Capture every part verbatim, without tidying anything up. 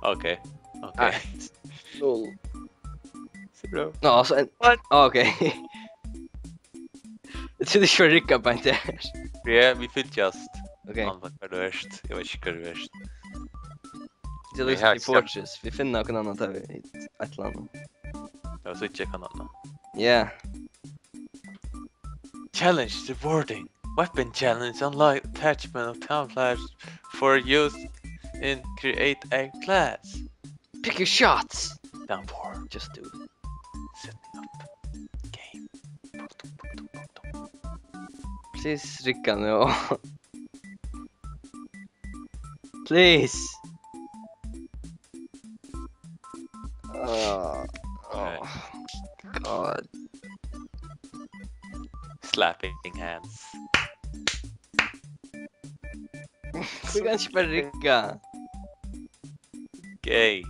Ok, ok. Eitt, null. So bra. Nå, so ein. What? Ah, ok. Eg trúði ikki var riggað beint har. Ja, vit fylgjast. Ok. Anna, hvar tú ert. Eg veit ikki, hvar tú ert. Eg lurti eftir Fortress. Vit finna okkum annað, tá vit eitt ella annað. Ja, so ikki kann annað. Yeah. Challenge rewarding. Weapon challenge, unlock attachment of camouflage for use in create a class. Pick your shots. Down four. Just do it. Setting up. Game. Please, rigga nú. Please. Oh, oh, God. Slapping hands. Hví kann ikki bara rigga? Gay.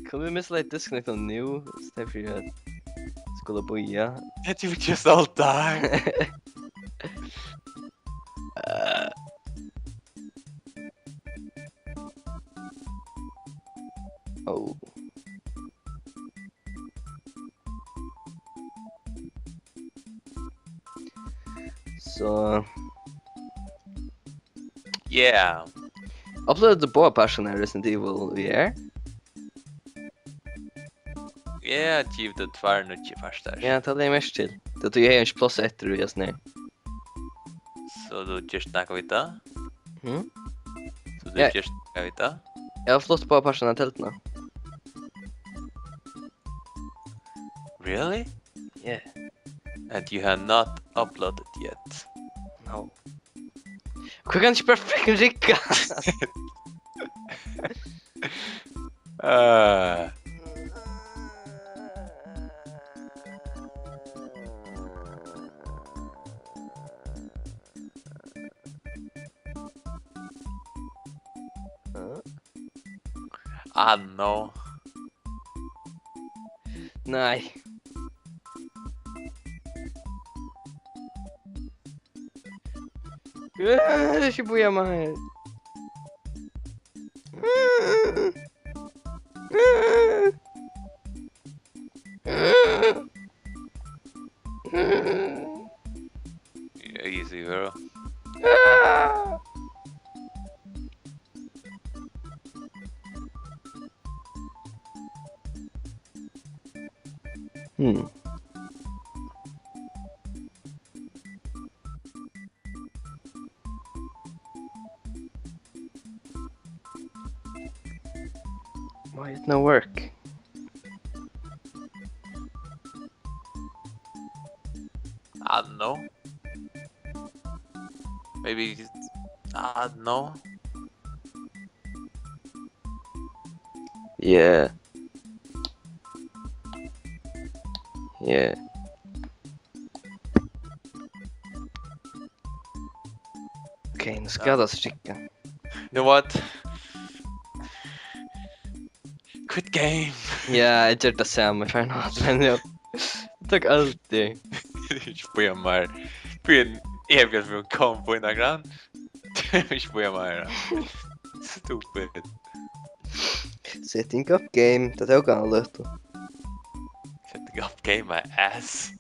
Kunnu vit missa disconnect nú, í staðin fyri at skula bíða? Did you just all die? Eh. Oh. So. Yeah. Uploadar tú báðar partarnar av Resident Evil V R? Yeah, givið tað tveir nýggjar partar. Ja, tað legði eg merki til. Tað tí eg hevði ikki pláss eftir í hasum her. So tú gert nakað við tað? Hm? So tú Ja. gert nakað við tað? Eg havi uploadað báðar partarnar av telduni. Really? Yeah. And you have not uploaded yet. No. Hví kann ikki bara freaking rigga? Eh. Ah, no. Nei. Eh, ikki bíða meir. Easy, bro. Hmm. Why it no work? I don't know. Maybe, I don't know. Yeah. Yeah. Ok, nú skal tað strikka. You know what? Quit game. Ja, eg gjørdi tað sama, fair enough, men eg tók altíð. Ikki bíða meir. Bíða ein evigheit fyri at koma upp á nakran. Ikki bíða meir. Stupid. Setting up game, tað tók eina løtu. Setting up game, my ass.